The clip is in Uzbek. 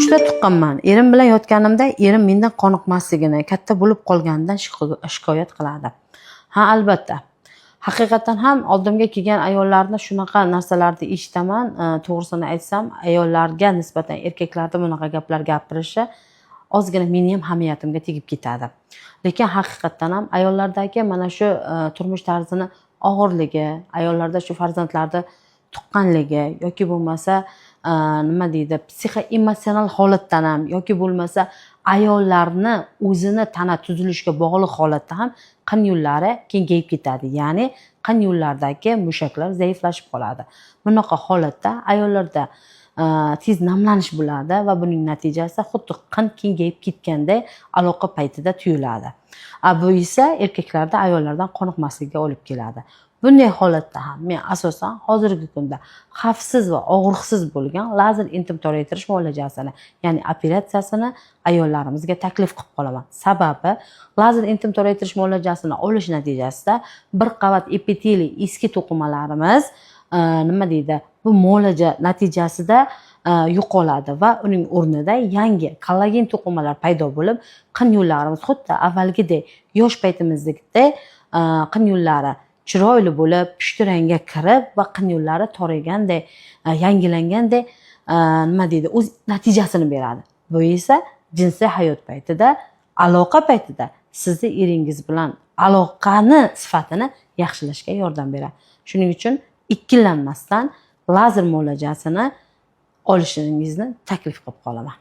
Uchta tuqqanman. Erim bilan yotganimda erim mendan qoniqmasligini, katta bo'lib qolganidan shikoyat qiladi. Ha, albatta. Haqiqatdan ham oldimga kelgan ayollarni shunaqa narsalarni eshitaman. To'g'risini aytsam, ayollarga nisbatan erkaklarda bunaqa gaplar gapirishi ozgina meni ham hamiyatimga tegib ketadi. Lekin haqiqatdan ham ayollardagi mana shu turmush tarzini og'irligi, ayollarda shu farzandlarni tuqqanligi yoki bo'lmasa nima deydi, psixoemotsional holatdan ham yoki bo'lmasa ayollarni o'zini tana tuzilishiga bog'liq holatda ham qin yo'llari kengayib ketadi. Ya'ni qin yo'llardagi mushaklar zaiflashib qoladi. Bunaqa holatda ayollarda tez namlanish bo'ladi va buning natijasida xuddi qin kengayib ketganday aloqa paytida tuyuladi. A bu esa erkaklarda ayollardan qoniqmaslikka olib keladi. Bunday holatda ham men asosan hozirgi kunda xavfsiz va og'riqsiz bo'lgan lazer intim toraytirish muolajasini, ya'ni operatsiyasini ayollarimizga taklif qilib qolaman. Sababi lazer intim toraytirish muolajasini olish natijasida bir qavat epiteliy eski to'qimalarimiz nima deydi, bu muolaja natijasida yo'qoladi va uning o'rnida yangi kollagen to'qimalar paydo bo'lib, qin yo'llarimiz xuddi avvalgidek, yosh paytimizdagidek qin yo'llari chiroyli bo'lib, pushti rangga kirib va qin yo'llari torayganday, yangilanganday nima deydi, o'z natijasini beradi. Bu esa jinsiy hayot paytida, aloqa paytida sizni eringiz bilan aloqani sifatini yaxshilashga yordam beradi. Shuning uchun ikkilanmasdan lazer muolajasini olishingizni taklif qilib qolaman.